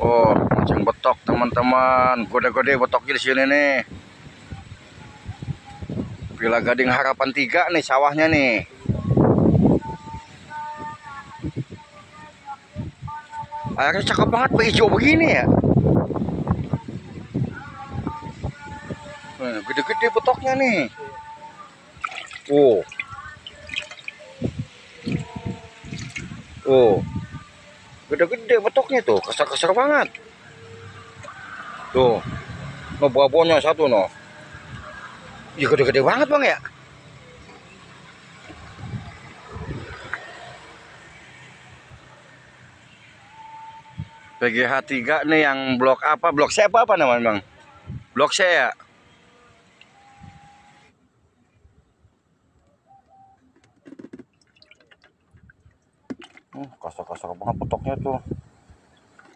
Oh, mancing betok teman-teman. Gede-gede betoknya di sini nih. Villa Gading Harapan 3 nih sawahnya nih. Airnya cakep banget, Pak, hijau begini ya. Gede-gede betoknya nih. Oh. Oh. Gede-gede betoknya tuh, kesar-kesar banget. Tuh. No babonya satu no. Ya gede-gede banget, Bang ya. PGH 3 nih yang blok apa? Blok C apa namanya, Bang? Blok C ya? Kasar-kasar banget potoknya tuh.